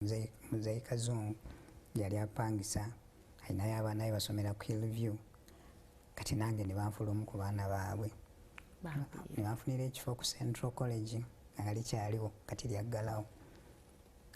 Muzeeyi Kazungu yali apangisa, alinayo abaana be basomera ku Hillview. Kati nange ne banfula omu ku baana baabwe, ne banfunira ekifo ku Central College nga likyaliwo, kati lyaggalawo.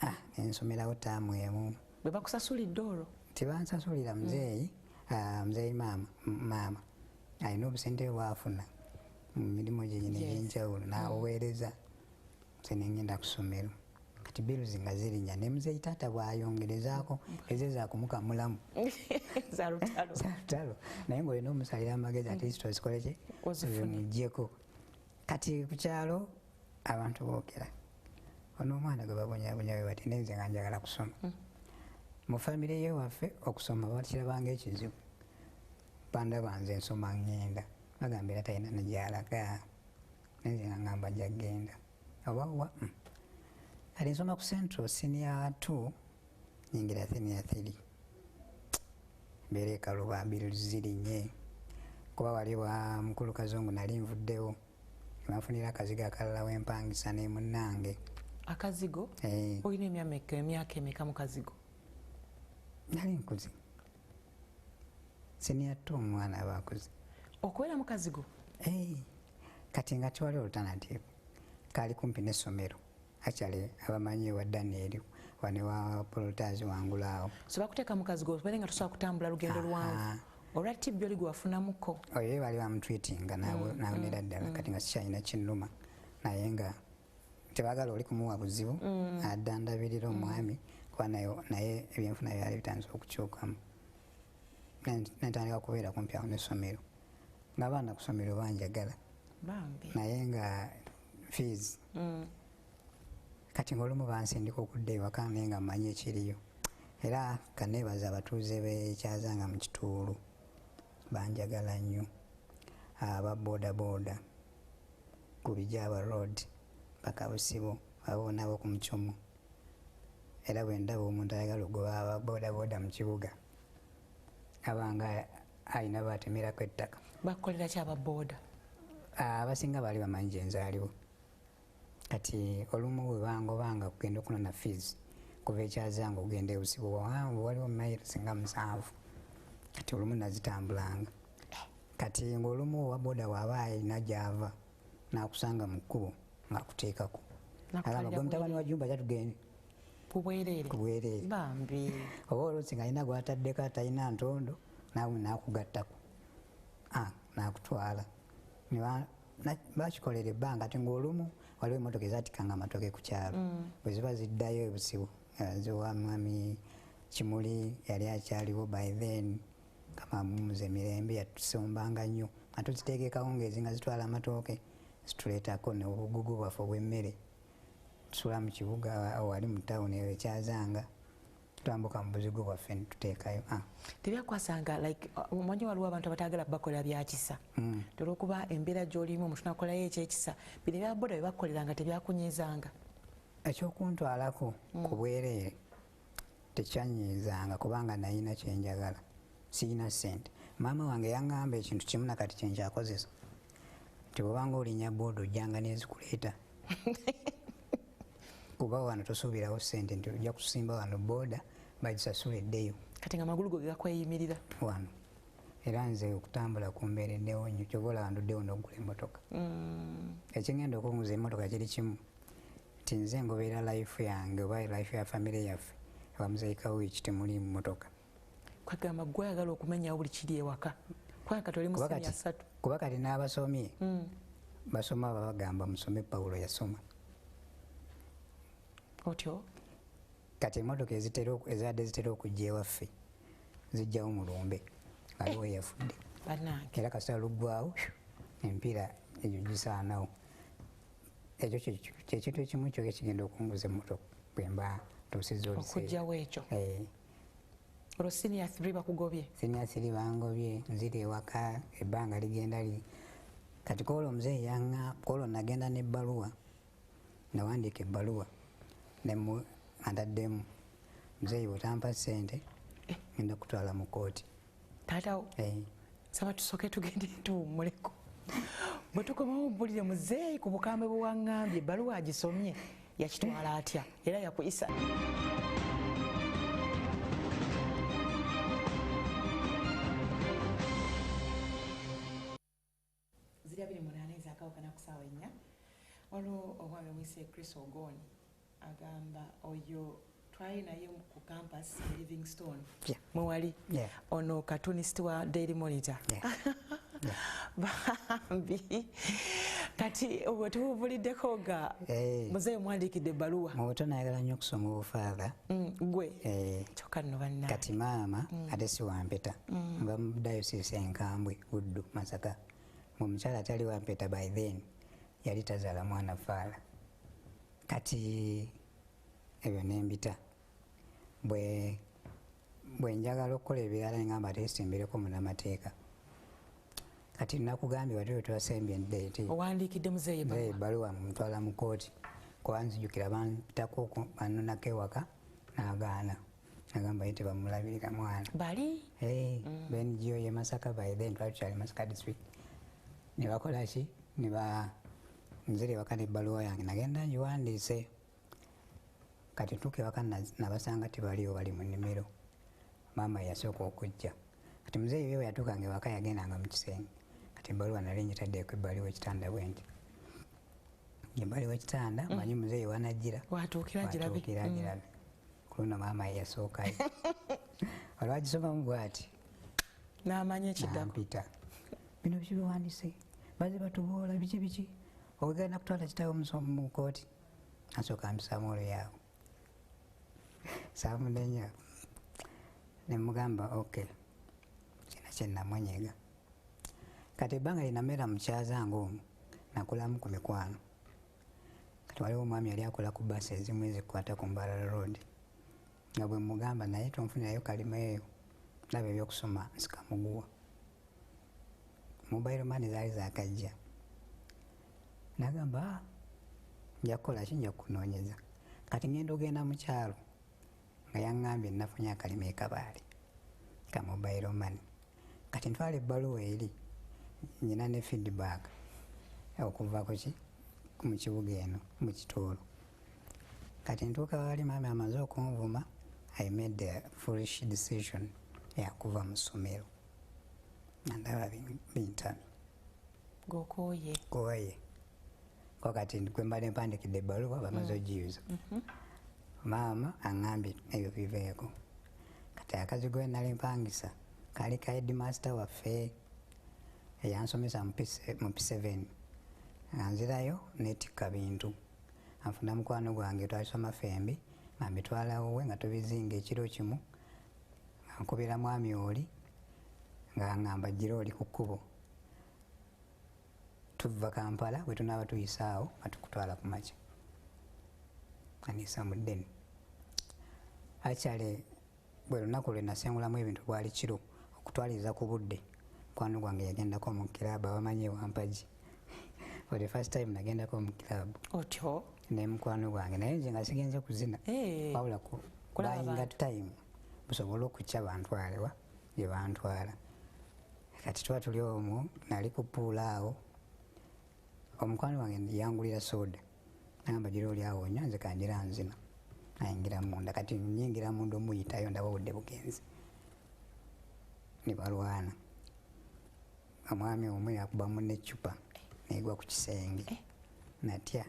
Ah, nensomerawo taamu emu. Bwe bakusasulidde olwo? Tebansasulira. Muzeeyi, muzeeyi maama alina obusente bwafuna mu mirimu gye gino egy'enjawulo, n'abuweereza, nze nengenda ku ssomero. Kati bills nga zirinnya, ne muzeeyi taata bw'ayongerezaako eze zakumukamulamu. Za lutalo. Za lutalo, naye ng'olina omusalira amagezi, at least ozikole ki? Ozifune. Zimuggyeko. Kati ku kyalo abantu boogera, ono omwana gwe babonyabonya bwe bati, nenze nga njagala kusoma. Mu famire yewaffe okusoma bakirabanga ekizibu. Bandaba nze nsoma ŋŋenda, bagamba era talina nagyalaga, nenze nga ŋŋamba nja kgenda oba wa. Kati nsoma ku Central senior 2, nyingira senior 3, mbeera ekaluba, bills zirinye, kuba wali wa mukulu Kazungu nali nvuddewo, nebanfunira akazigo akalala wempangisa ne munnange. Akazigo? Eh. Olina emyaka emeka mu kazigo? Nali nkuze, senior 2, omwana aba akuze. Okubeera mu kazigo? Eh, kati nga tewali alternative, kali kumpi n'essomero. Actually abamanyi ewa Daniel wane wa Polotaz wangulu awo. So bakuteeka mu kazigo obeere nga tosobola kutambula lugendo luwanvu olwa TB oli gwe wafunamuko? Oyo ye bali bamutreatinga nawonera ddala. Kati nga sikyalina kinnuma, naye nga tebagala oli kumuwa buzibu, adda ndabirira omwami, kuba naye ebyenfuna byali bitandise okukyukamu. Nentandika kubeera kumpi awo n'essomero, ng'abaana ku ssomero banjagala. Bambi. Naye nga fees, kati ngaolumu bansindika okudda ewaka, naye nga mmanyi ekiriyo. Era kaneebaza abatuuze b'ekyazanga mu Kituulu, banjagala nnyo, aba boda boda ku Bijaba Road paka Busibo, abo nabo ku Mucomo. Era bwe ndaba omuntu ayagala okugoba aba boda boda mu kibuga, abanga alina batemerako ettaka. Bakukolera ki aba boda? Abasinga baali bamanyi gye nzaaliwo. Kati olumu bwe bangobanga kugenda okunona fees kuva ekyazanga okugenda ebusibo, wawanvu, waliwo miles nga 7, kati olumu nazitambulanga. Kati ng'olumu owa boda bw'aba alina gy'ava n'akusanga mu kkubo ng'akuteekako, agamba, "Gwe mutabani wa Jumba, kyatugende." Ku bwereere? Ku bwereere. Bambi. Oba oluusi ng'alina gw'ataddeko atalina ntondo, naawe n'akugattako, n'akutwala. Bakikolera ebbanga. Ati ng'olumu waliwo emmotoka ezaatikanga amatooke ku kyalo, bwe ziba ziddayo ebusibo, ziwa mwami Kimuli, yali akyaliwo by then, kama mumuze mirembe, yatusombanga nnyo nga tuziteekekawo ngezi nga zitwala amatooke, zituleetako n'obugugu bwaffe obw'emmere. Tusula mu kibuga wali mu tawuni eyo ekyazanga, twambuka mu buzigo bwaffe netuteekayo. Tebyakwasanga like, omanyi waliwo abantu abatagala bakolera byakisa, olwokuba embeera gy'olimu omuntu nakolayo ekyekisa, bino ebya boda bye bakukoleranga tebyakunyiizanga? Ekyokuntwalako ku bwereere tekyanyiizanga, kubanga nalina kyenjagala, sirina ssente. Maama wange yaŋŋamba ekintu kimu nakati kyenkyakozesa, nti bwobanga olinya booda ojjanga nezikuleeta, kuba wano tosuubirawo ssente nti ojja kusimba wano booda bagisasula eddeyo. Kati nga amagulu go gakweyimirira. Wano era nze okutambula kumbeereddewo nnyo, kyova olaba nduddewo n'okugula emmotoka. Ekigenda okunguza emmotoka kiri kimu, nti nze ngoberera life yange oba life ya famire yaffe, abamuzeeka wiiki temuli mmotoka. Kwegamba gwe oyagala okumenyawo buli kiri ewaka, kubanga kati oli mu senior 3. Kuba kati n'abasomye basoma, babagamba musome, Pawulo yasoma. Otyo? Kati emmotoka ezadde zitera okujja ewaffe zijjawo mulumbe aliwo yafudde. Bannange. Era kasita luggwawo emipiira egyo gisaanawo. Ekyo kyekintu ekimu kyo ekigenda okunguza emmotoka bwe mba ntuusizza oluseera. Okugyawo ekyo. Olwo senior 3 bakugobye? Senior 3 bangobye, nzira ewaka, ebbanga ligenda li. Kati koolo omuzeeyi yaŋŋa, koolo nagenda n'ebbaluwa, nawandiika ebbaluwa, ntaddemu, "Muzeeyi, bw'otampa ssente, ngenda kutwala mu kkooti." Taatawo? Eh. Saba tusooke tugende tuwummuleko. Bwe tukomawo mpulire muzeeyi ku bukambwe bwe waŋŋambye, ebbaluwa agisomye yakitwala atya era yakuyisa. 4 ku ssaawa 4. Waliwo omwami omuyise Chris Ogon agamba oyo twali naye ku campus e Livingstone. Mwewali ono cartoonist wa Daily Monitor. Bambi kati obwo tubuvuliddeko nga muzeeyi omuwandiikidde ebbaluwa. Mu buto nayagala nnyo okusoma obufaatha. Gwe kyokka nno banna. Kati maama ate si wampeta, nva mu diocese Enkambwe, Buddu, Masaka. Omukyala atali wampeta by then yali tazaala mwana faala. Kati ebyo nembita bwe njagala okukola ebirala ngamba ate simbireko munnamateeka. Kati nakugambye wati we twasembye nti owandiikidde muzeeyi ebbaluwa mutwala mu kkooti, kuba nzijukira bampitako bannonako ewaka n'agaana, nagamba ye tebamulabirira mwana bali NGO ye Masaka. By then twali tukyali Masaka district. Ne bakola ki, ne ba nzira ewaka n'ebbaluwa yange nagenda ngiwandiise. Kati ntuuka ewaka nabasanga tebaliwo, bali mu nnimiro. Maama yasooka okujja. Kati muzeeyi we yatuukanga ewaka yagendanga mu kisenge. Kati ebbaluwa nali ngitaddeeko ebbali w'ekitanda bwe nti, ebbali w'ekitanda manyi muzeeyi wanajjira watuukira agirabe. Agirabe. Ku luno maama ye yasookayo, olwagisomamu bw'ati n'amanya ekiddako. Nampita, bino biki biwandiise, baze batuboola biki biki, ogenda kutwala kitabo mu kkooti. Nasooka mpisaamu oluyaawo saamunenya, ne mugamba okay, kina kye namwenyega. Kati ebbanga lye mu Kyazanga omwo nakulamu ku mikwano. Kati waliwo omwami yali akola ku bbaasi ezimu ezikwata ku Mbarara Road, nga bwe mugamba naye tonfunirayo kalima eyo, ndaba ebyokusoma nsikamuguwa. Mobile money zaali zakajja. Nagamba nja kukola ki, nja kukunoonyeza. Kati ngenda ogenda mu kyalo nga yaŋŋambye nafunye akalima e Kabaale ka mobile money. Kati ntwala ebbaluwa eri nyina ne feedback okuva ku ki mu kibuga eno mu Kitooro. Kati ntuuka wali maama amaze okunvuma, I made the foolish decision yakuva mu ssomero. Ndaba bintamye. Gokooye. Kooye. Ko kati gwe mbadde mpandiikidde ebbaluwa bamaze ogiyuza. Maama aŋŋambye ebyo biveeko. Kati akazigo we nali mpangisa kaali ka headmaster waffe eyansomesa mu P7. Nga nzirayo neetikka bintu. Anfuna mukwano gwange twalisoma ffembi nga mbitwala wuwe nga tubizinga ekiro kimu. Nga nkubira mwami oli nga ŋŋamba gira oli ku kkubo. Tuva Kampala bwe tunaaba tuyisaawo nga tukutwala ku makya. Anisa mu ddene. Actually bwe lunaku lwe nasengulamu ebintu bwali kiro okutwaliriza ku budde. Mukwano gwange yagendako mu kiraabu abamanyi Wampagi. For the first time nagendako mu kiraabu. Otyo? Ne mukwano gwange naye nze nga sigenze kuzina. Wabula ku buyinga time busobole okukya bantwalewa gye bantwala. Kati tuba tuli omwo nali ku pool awo. Omukwano wange yangulira soda. Nagamba gira oli awo onywa nze kangira nzina. Nayingira munda kati nnyingira munda omuyitayo ndaba obudde bugenze. Ne balwana. Omwami omu yakuba munne eccupa negwa ku kisenge. Natya.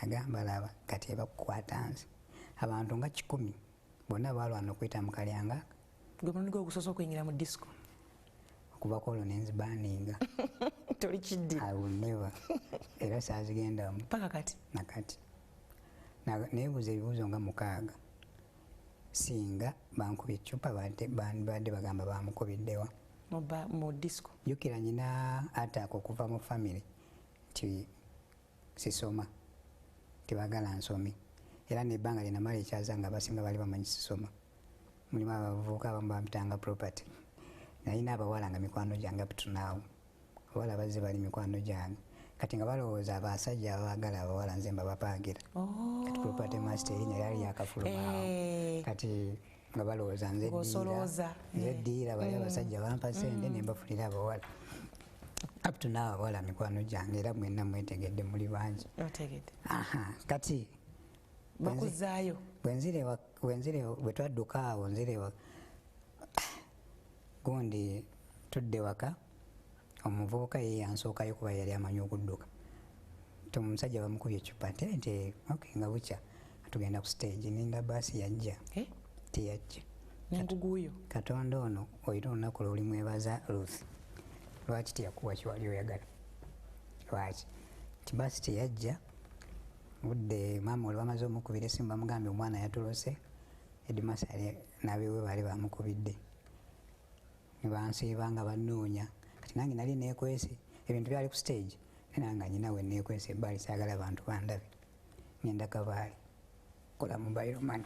Nagamba laba kati ebakukwata nze. Abantu nga 100 bonna balwana okuyita mu kalyanga. Gwe mulundi gwo ogusoose okuyingira mu disco? Okuva ku olwo ne nzibaninga. Toli kiddi. I will never. Era saazigendamu. Paka kati? Nakati. Neebuuza ebibuuzo nga 6. Singa bankubye eccupa badde bagamba bamukubiddewa. Mu disco? Jjukira nyina attack okuva mu family nti sisoma, tebagala nsome. Era n'ebbanga lye namala ekyazanga abasinga baali bamanyi sisoma. Mulimu abavubuka abamu bampitanga property. Nalina abawala nga mikwano gyange up to now. Abawala bazze bali mikwano gyange. Kati nga balowooza abasajja abaagala abawala nze mbabapangira. Kati property master erinnya lyali lyakafuluma. Kati nga balowooza nze ddiira bali abasajja bampa ssente ne mbafunira abawala. Up to now abawala mikwano gyange era mwenna mwetegedde muli bangi. Kati bakuzaayo. Bwe bwe twadduka awo nzire gundi tudde waka, omuvubuka ye yansookayo kuba yali amanyi okudduka. Omusajja bamukubye eccupa nti okay, nga bukya tugenda ku stage, ninda baasi yajja. Teyajja. Nenguguyo. Katonda ono olina olunaku lw'olimwebaza Ruth. Lwaki teyakuwa kyewali oyagala? Lwaki? Nti baasi teyajja, budde maama oli bamaze omukubira essimu bamugambye omwana yatolose, Edimasa n'abeewe baali bamukubidde. Ne bansiiba nga bannoonya. Kati nange nali neekwese, ebintu byali ku stage, naye nange nyina we neekwese ebbali saagala bantu bandabe. Ngenda Kabaale kola mobile money.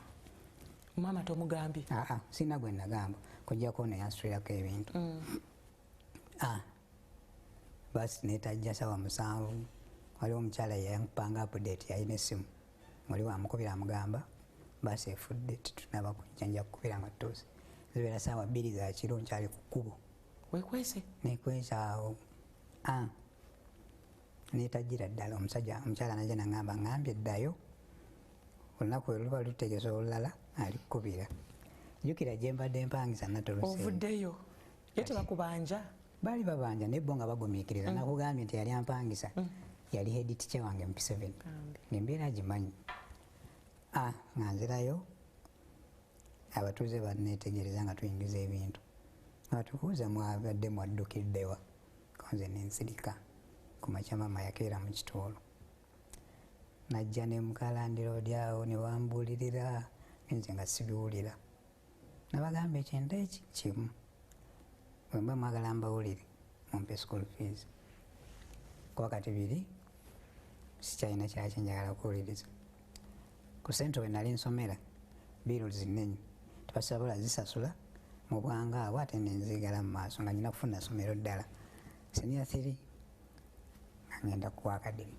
Maama tomugambye? Aa, sirina gwe nagamba, kujjako ono yansitulirako ebintu. Baasi neetajja ssaawa 7, waliwo omukyala yampanga update yalina essimu. Oli wamukubira amugamba baasi efudde tetunnaba kujja, nja kukubira nga tutuuse. Zibeera ssaawa 2 za kiro nkyali ku kkubo. Weekwese? Neekwese awo. Neetajjira ddala omusajja, omukyala n'ajja n'aŋŋamba ŋŋambye ddayo. Olunaku lwe luba lutegese olulala alikukubira. Jjukira gye mbadde mpangisa natolose. Ovuddeyo. Ye tebakubanja? Baali babanja naye bo nga bagumiikiriza. Nakugambye nti yali ampangisa. Yali head teacher wange mu P7. Ng'embeera agimanyi. Nga nzirayo abatuuze banneetegereza nga tuyingiza ebintu. Abatuuze mwabadde mwaddukidde wa? Ko nze ne nsirika. Ku makya maama yakeera mu kituulo. Najja ne mukalandiroodi awo ne bambuulirira, nze nga sibiwulira. Nabagamba ekintu eki kimu. Bwe mba mwagala mbawulire, mumpe school fees. Kuba kati biri sikyalina kyaki njagala kuwuliriza. Ku ssente we nali nsomera, biiru zinene, tebasobola zisasula mu bwangu awo ate ne nzigala mu maaso nga nnyina kufuna ssomero ddala. Senior 3 nga ngenda ku academy.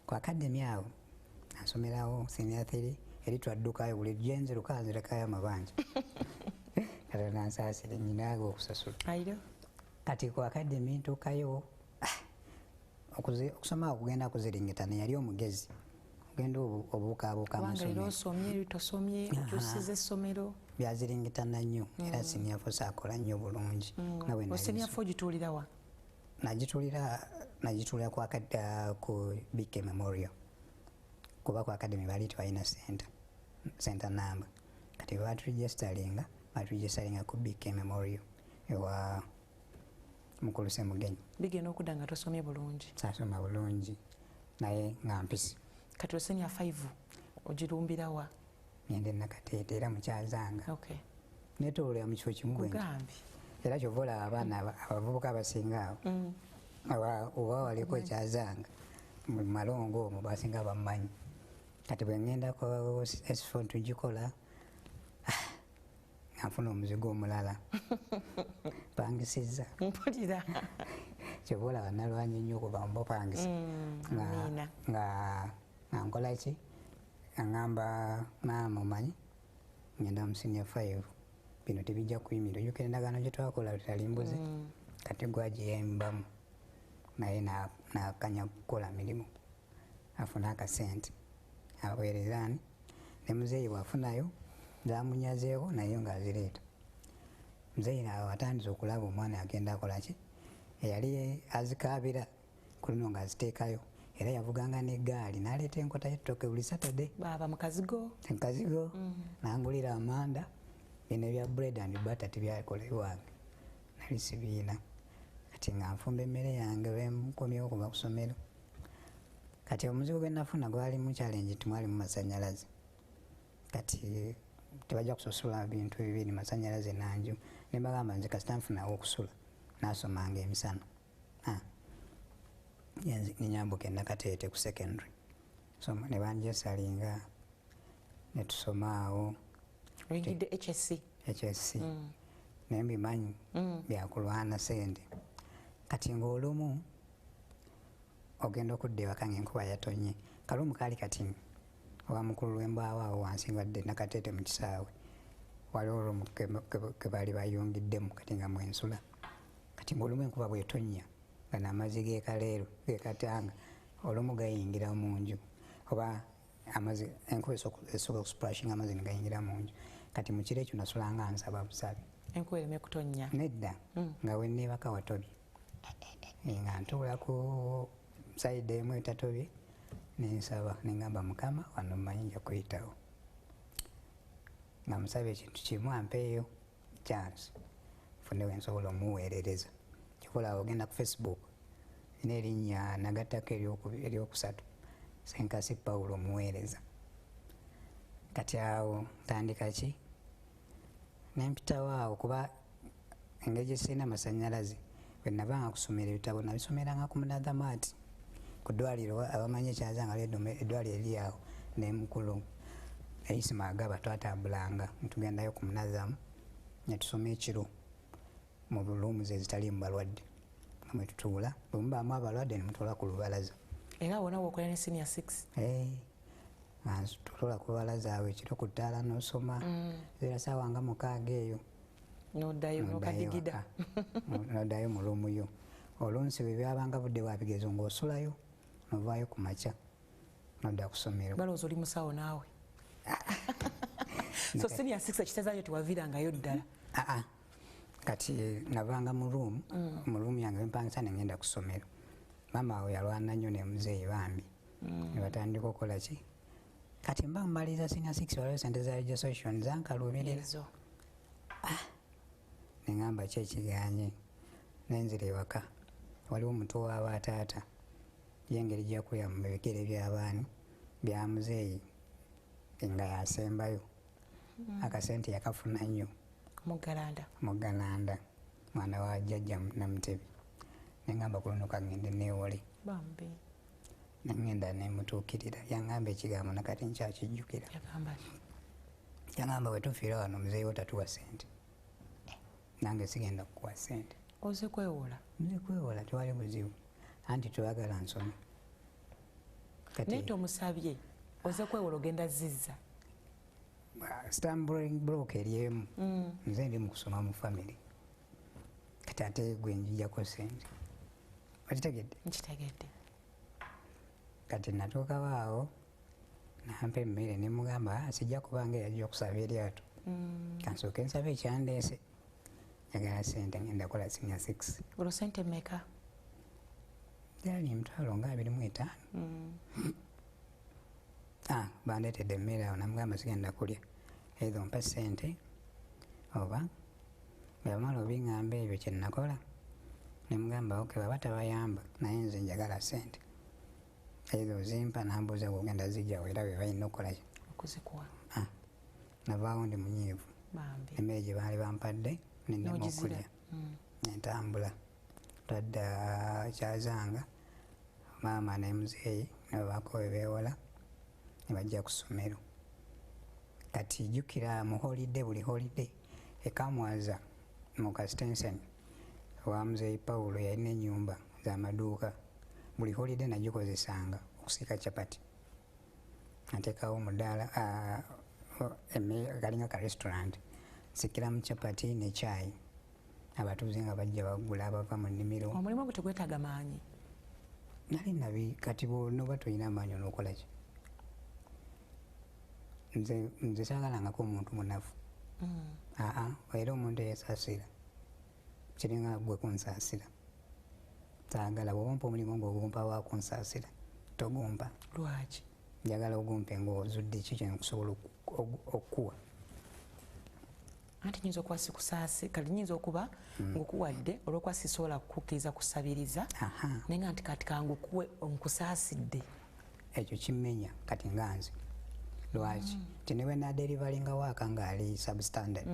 Ku academy awo nsomerawo senior 3 eri twaddukayo buli gye nziruka nzirekayo amabanja. Katonda ansaasire nnyina okusasula. Kati ku academy ntuukayo, okusoma okugenda kuziringitana yali omugezi. Ogenda obuukaabuuka Kubanga amasomero. era osomye, eri tosomye, okyusiza essomero. Byaziringitana nnyo, era senior 4 saakola nnyo bulungi. Nga bwe nali Senior nsoma. 4 ogituulira wa? Nagituulira ku BK Memorial. Kuba ku academy baali tebalina center number. Kati bwe baturegisteringa ku BK Memorial ewa Mukulu Ssemugenyi. Bigenda okudda nga tosomye bulungi. Saasoma bulungi naye nga mpisi. Kati senior 5 ogirumbira wa? Ngende Nakateete era mukyazanga. Neetooloolera mu kifo kimu bwe nti. Kugambye. Era kyova olaba abaana abavubuka abasinga awo. Oba waliko ekyazanga mu malongo omwo basinga bammanyi. Kati bwe ŋŋenda ku S4 tugikola, nga nfuna omuzigo omulala. Pangisizza. Mpulira. Kyova olaba nalwanye nnyo okuva mu bupangisa. Amiina. Nga nkola ki? Aŋŋamba maama omanyi ŋŋenda mu senior 5 bino tebijja kuyimirira. Ojjukira endagaano gye twakola tutali mbuzi. Kati gwagiyembamu naye n'akanya kukola mirimu afune akasente aweereza ani ne muzeeyi bw'afunayo zamunyazeeko naye ng'azireeta. Muzeeyi awo atandise okulaba omwana agenda akola ki? Eyali azikaabira ku luno ng'aziteekayo era yavuganga n'eggaali n'aleeta enkota y'ettooke buli Saturday. Baaba mu kazigo. Mu kazigo. N'angulira amanda, bino ebya bread and butter tebyakola ewange. Nali sibiina. Kati nga nfumba emmere yange lwe nkomyewo okuva ku ssomero. Kati omuzigo gwe nafuna gwalimu challenge nti mwalimu masannyalaze. Kati tebajja kusasula bintu bibiri masannyalaze nanju. Ne mbagamba nze kasita nfunawo okusula naasomanga emisana. Ne nyambuka e Nakateete ku secondary. So ne banjesalinga ne tusoma awo. Oyingidde HSC? HSC. Naye mbimanyi byakulwana ssente. Kati ng'olumu ogenda okudda ewaka ng'enkuba yatonye. Kalumu kaali katini. Owa mukulu lw'embaawo awo wansi ngadde Nakateete mu kisaawe. Waliwo olumu ke baali bayungiddemu kati nga mwensula. Kati ng'olumu enkuba bw'etonnya nga n'amazzi g'ekaleero g'ekatanga olumu gayingira mu nju. Oba amazzi enkuba esooka okusiplashinga amazzi ne gayingira mu nju. Kati mu kiro ekyo nasulanga nsaba busabi. Enkuba ereme kutonnya? Nedda, nga we neebaka watobye. Nga ntuula ku Side emu etatobye, nensaba nengamba Mukama wano mmanyi nja kuyitawo. Nga musaba ekintu kimu, ampeeyo chance nfune we nsobola omuweerereza. Kikola ogenda ku Facebook, nina erinnya nagattako eryokusatu, Senkasi Paulo omuweereza. Kati awo ntandika ki, nempitawo awo kuba engeri gye sirina masannyalaze, bwe nabanga kusomera ebitabo nabisomeranga ku Munadhamaati ku ddwaliro. Abamanyi ekyazanga eddwaliro eriri awo nemukulu Isima Agaba, twatambulanga netugendayo ku Munadhamu netusoma ekiro mu rooms ezitaliimu balwadde, nga mwe tutuula. Bwe mubaamu abalwadde nemutuula ku lubalaza. Era wona wokola ne senior 6? Nga tutuula ku lubalaza awo ekiro ku ttaala n'osoma. Era saawa nga 6 eyo noddayo nokadigida, noddayo mu room yo. Olunsi bwe byabanga budde bwa bigezo ng'osulayo, novaayo ku makya nodda ku ssomero. Balowooza oli musawo naawe. So senior 6 ekitegeeza tewaviirangayo ddala? Aa, kati navanga mu room, mu room yange mpangisa, nengenda ku ssomero. Maama awo yalwana nnyo ne muzeeyi bambi, ne batandika okukola ki. Kati mba mmaliriza senior 6, waliwo sente za registration zankaluubirira. Ezo. Neŋŋamba ki ekiganye, nenzira ewaka. Waliwo omuto wa taata, ye engeri gyakulira mu bigere by'abaani bya muzeeyi nga yasembayo, akasente yakafuna nnyo. Muggalanda. Muggalanda, mwana wa jjajja Namutebi. Neŋŋamba ku luno kangende neewole. Bambi. Neŋŋenda nemutuukirira, yaŋŋamba ekigambo nakati nkyakijjukira. Yagamba ki? Yaŋŋamba, bwe tufiira wano muzeeyi wo tatuwa ssente, nange sigenda kukuwa ssente. Oze kwewola? Nze kwewola tewali buzibu, anti twagala nsome. Kati naye tomusabye, oze kwewola, ogenda zizza. Stumbling block eri emu, nze ndi mu kusoma mu family, kati ate gwe njijjako ssente, okitegedde? Nkitegedde. Kati natuukawo awo nampa emmere, nemugamba, "Ah, sijja kubanga eyajja okusaba eryato, kansooke nsabe ekyandeese. Njagala ssente, ngenda kola senior 6." Olwo sente mmeka? Gyali 250,000. Ah, bandeetedde emmere awo, namugamba sigenda kulya, either ompa ssente oba. Bweyamala obiŋŋamba ebyo, kyenakola nemugamba, "Okay, baba tabayamba, naye nze njagala ssente, either ozimpa." Nambuuza, "Bwogenda zijjawo?" Era bwe balina okukolaki? Okuzikuwa. Ah, navaawo ndi munyiivu. Bambi. Emmere gye baali bampadde nenema N'ogizira. okulya, nentambula twadda Kyazanga. Maama ne muzeeyi nebabaako we beewola ne bajja ku ssomero. Kati jjukira mu holiday, buli holiday ekamwaza mu Kastensen wa muzeeyi Pawulo yalina ennyumba z'amaduuka, buli holiday nagikozesanga okusiika capati. Nateekawo omudaala kalinga ka restaurant, nsikiramu capati ne kyayi, abatuuze nga bajja bagula abava mu nnimiro. Omulimu ogwo tegwetaaga maanyi? Nali nabi. Kati bwonoba tolina amaanyi onookola ki? Nze saagalangako omuntu munafu. Aa, era omuntu eyesaasira kiringa gwe kunsaasira. Saagala bw'oba ompa omulimu ng'ogumpa wakunsaasira, togumpa. Lwaki? Njagala ogumpe ng'ozudde ki kyenkusobola okukuwa. Anti nyinza okuba sikusaasi, kati nyinza okuba ngukuwadde olwokuba sisobola kukkiriza kusabiriza, naye nga nti kati kangukuwe nkusaasidde. Ekyo kimmenya. Kati nga nze lwaki ti ne bwe nadeliveringa waaka ng'ali substandard.